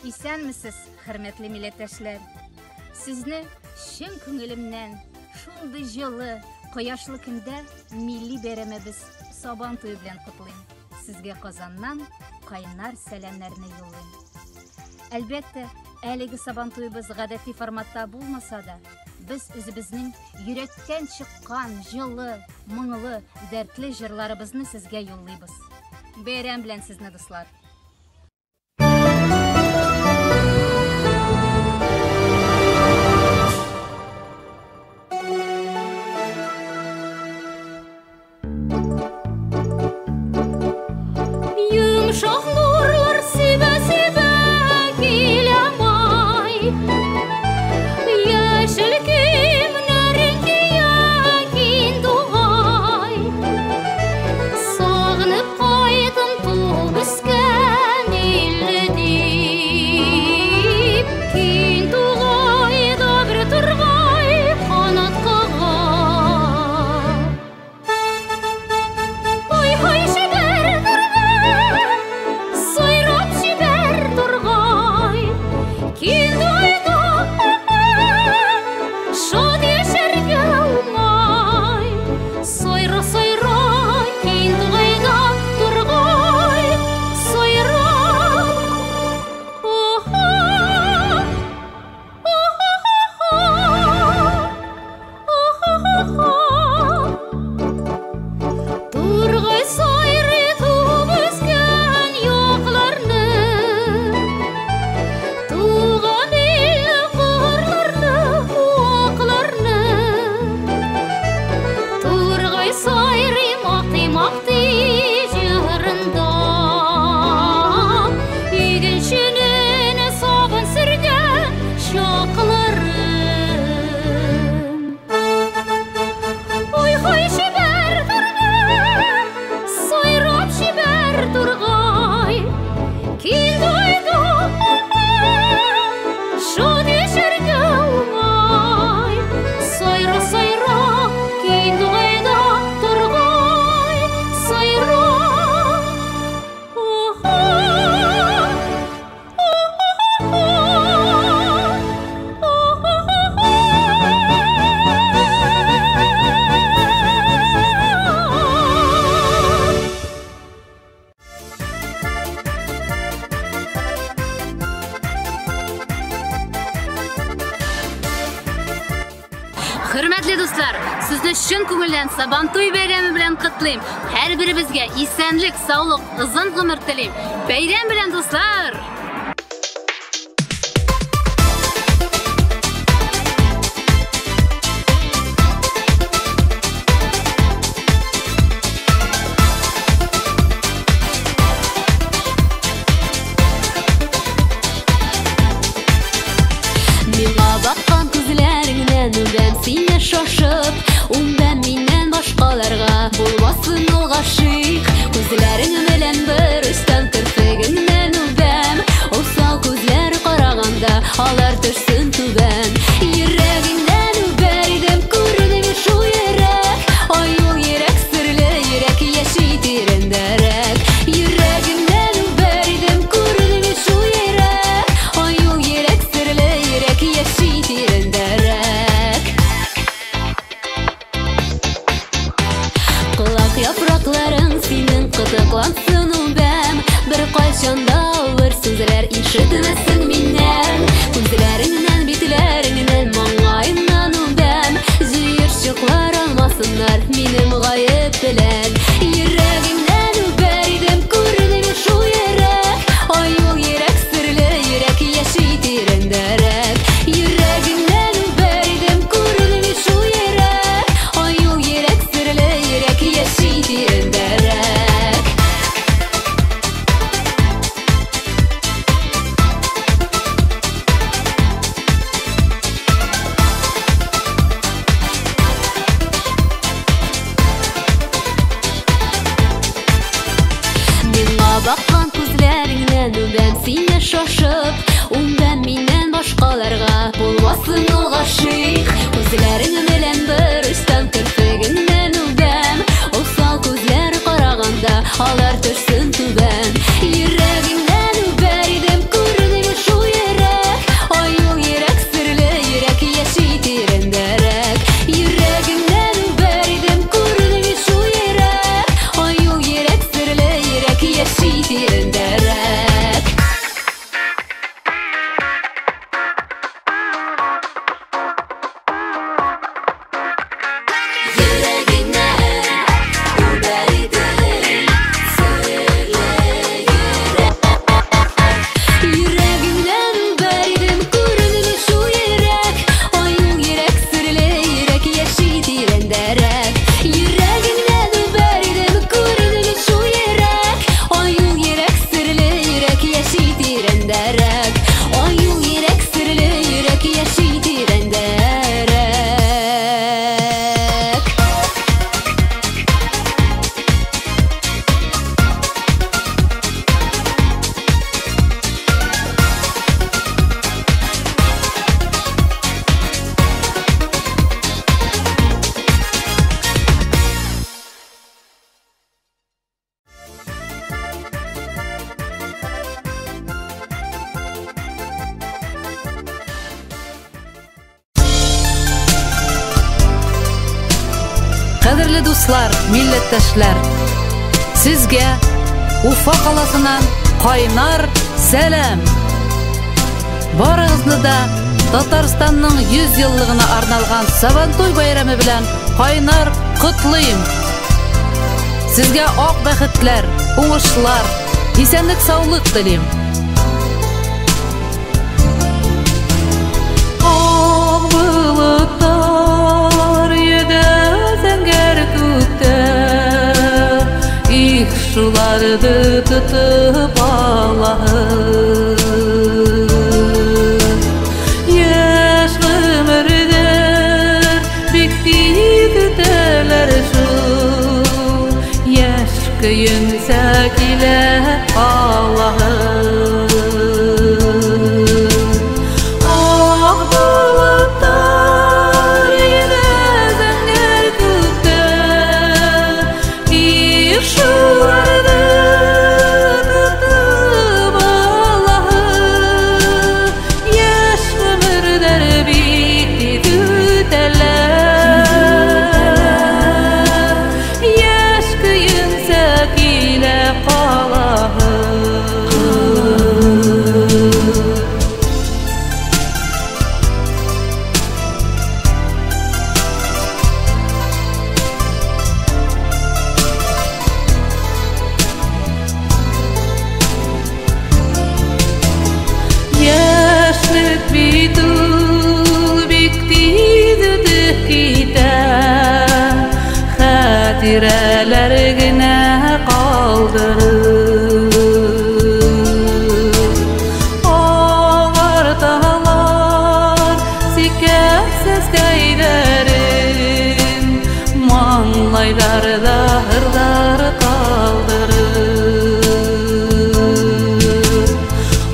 Исәнмесез, хөрмәтле милләттәшләр! Сезне чын күңелемнән шундый җылы, кояшлы көндә милли бәйрәмебез Сабан туе белән котлыйм. Сезгә Казаннан кайнар сәламнәрне юллыйм. Әлбәттә, әлеге Сабан туебыз гадәти форматта булмаса да, без үзебезнең йөрәктән чыккан җылы, моңлы, дәртле җырларыбызны сезгә юллыйбыз. Бәйрәм белән сезне, дуслар! Йомшак нурлар сибә-сибә килә май. Яшел киемнәрен кия киң тугай. Сагынып кайтым туып үскән илне дип. Киң тугайда бер тургай канат кага. Ай-һай, чибәр тургай, сайрап чибәр тургай, киң тугайда шат яшәргә уңай. Сайра, сайра, киң тугайда тургай, сайра. Оһо, оһо-хо-хо, оһо-хо-хо. Тургай сайрый туып үскән якларны, туган илне, кырларны, куакларны. Тургай сайрый мактый-мактый җырында, игенченең сабын сөргән чакларын. Ой-һай, чибәр тургай, сайрап чибәр тургай, киң тугайда шат яшәргә уңай. Сайра, сайра, киң тугайда тургай, сайра. Оһо, оһо-хо-хо, оһо-хо-хо. Хөрмәтле дуслар, сезне чын күңелдән Сабантуй бәйрәме белән котлыйм. Һәрберебезгә исәнлек, саулык, озын гомер телим. Бәйрәм белән, дуслар! Миңа баккан күзләреңнән үбәм сине шашып, үбәм миннән башкаларга булмасын ул гашыйк. Күзләрең белән бер очтан керфегеңнән үбәм, усал күзләр караганда алар төшсен түбән. Йөрәгеңнән үбәр идем, күрдеме шул йөрәк? Ай, ул йөрәк серле йөрәк, яши тирәндәрәк. Йөрәгеңнән үбәр идем, күрдеме шул йөрәк? Ай, ул йөрәк серле йөрәк, яши тирәндәрәк. Колак яфракларың синең кытыклансын үбәм, бер кайчан да авыр сүзләр ишетмәсен миннән. Күзләреңнән, битләреңнән, маңгаеңнан үбәм, җыерчыклар алмасыннар минем гаеп белән. Йөрәгеңнән үбәр идем, күрдеме шул йөрәк? Ай, ул йөрәк серле йөрәк, яши тирәндәрәк. Йөрәгеңнән үбәр идем, күрдеме шул йөрәк? Ай, ул йөрәк серле йөрәк, яши тирәндәрәк. Миңа баккан күзләреңнән үбәм сине шашып, үбәм миннән башкаларга булмасын ул гашыйк. Күзләрең белән бер очтан керфегеңнән үбәм, усал күзләр караганда алар төшсен түбән. Йөрәгеңнән үбәр идем, күрдеме шул Дуслар, милләттәшләр! Сезгә Уфа каласыннан кайнар сәлам! Барыгызны да Татарстанның 100 еллыгына арналган Сабантуй бәйрәме белән кайнар котлыйм! Сезгә ак бәхетләр, уңышлар, исәнлек-саулык телим. Ак болытлар йөдә зәңгәр күктә, их, шуларны тотып алаһы. Яшь гомерләр бик тиз үтәләр шул, яшь көенсә килә Аллаһы. Ак болытлар йөдә зәңгәр күктә, их, шуларны тотып алаһы. Яшь гомерләр бик тиз үтәләр, яшь көенсә килә калаһы. Яшьлек бит ул бик тиз үтеп китә, хатирәләр генә калдырып. Агарталар сикәп сәскәйләрен, маңлайларда һырлар калдырып.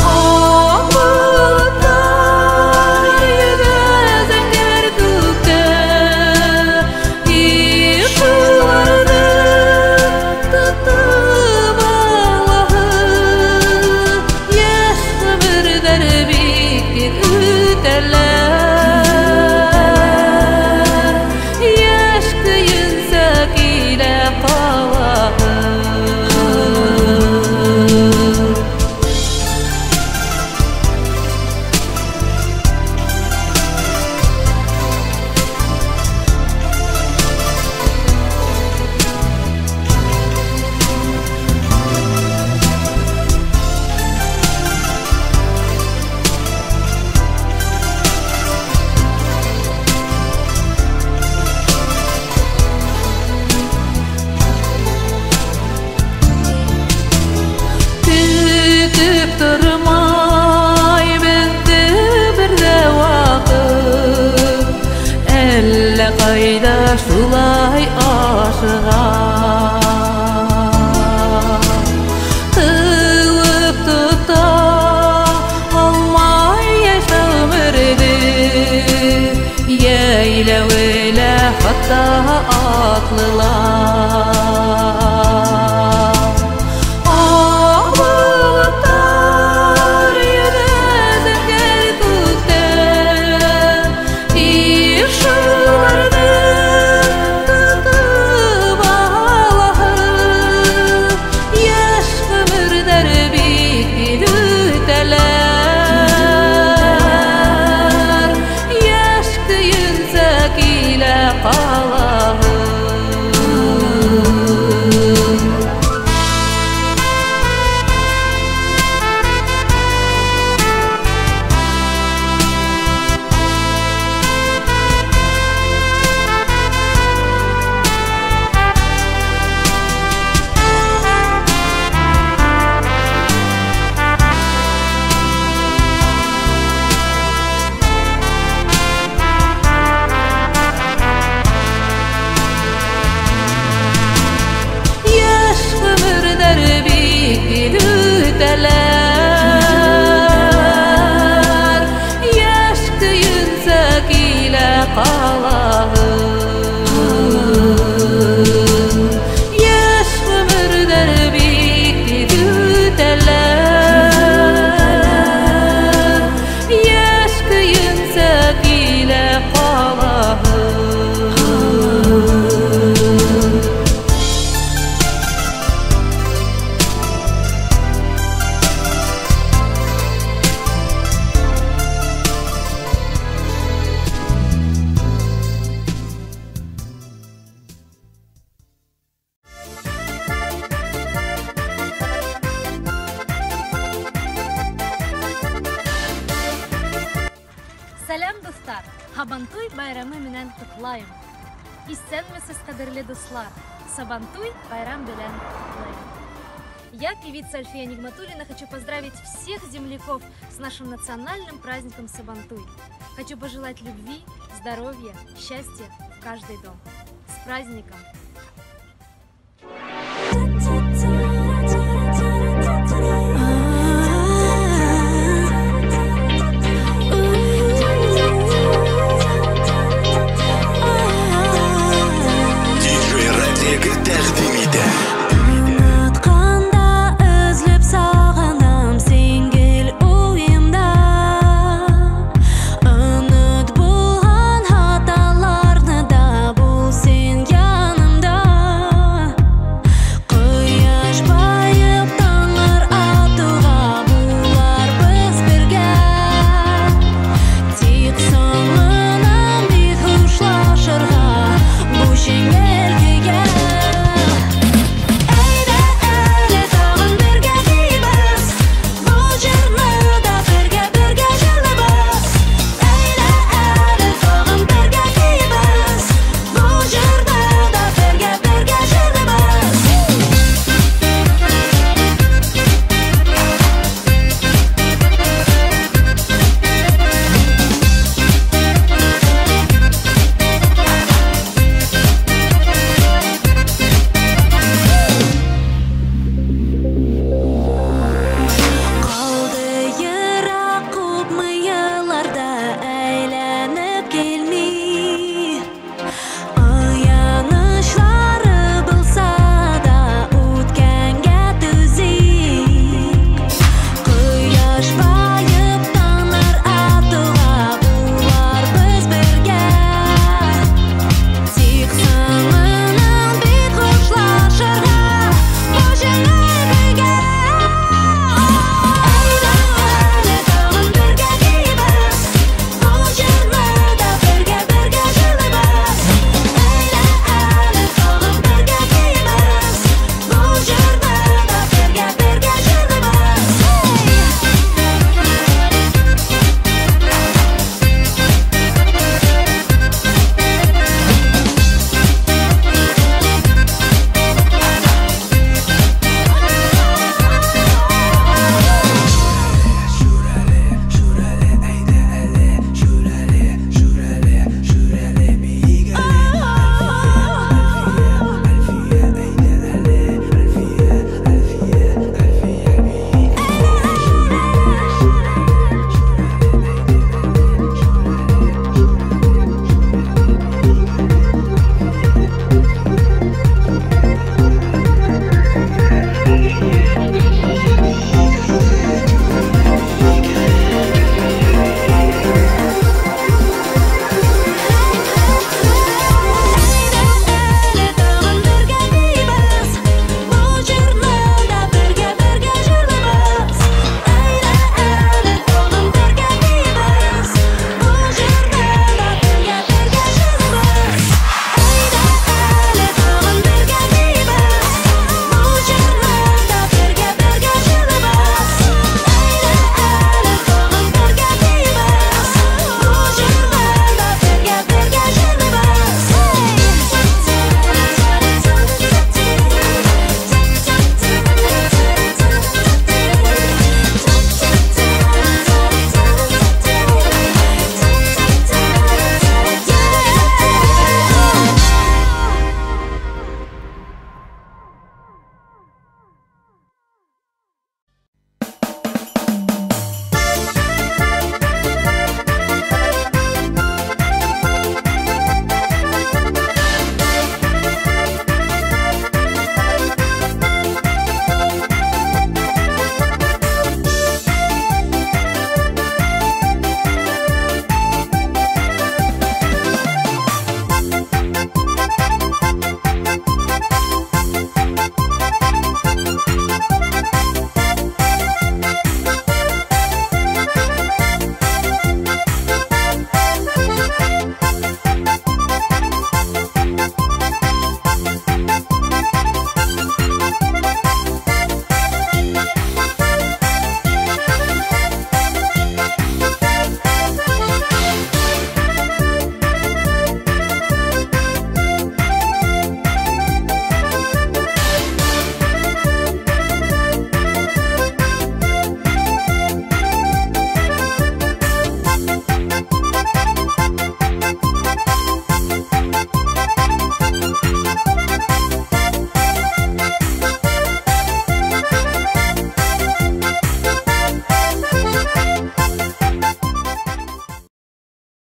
Ак болытлар йөдә зәңгәр күктә, их, шуларны тотып алаһы. Яшь гомерләр бик тиз үтәләр, яшь көенсә килә калаһы. Көтеп тормай безне бер дә вакыт, әллә кайда шулай ашыга. Куып тота алмай яшь гомерне, йәйләүлә хатта атлылар. Ак болытлар йөдә зәңгәр күктә, их, шуларны тотып Сәлам, дуслар! Һабантуй байрамы менән котлайм! Исәнмесез, кадерле дуслар! Сабантуй байрам белән котлыйм! Я, певица Альфия Нигматуллина, хочу поздравить всех земляков с нашим национальным праздником Сабантуй. Хочу пожелать любви, здоровья, счастья в каждый дом. С праздником!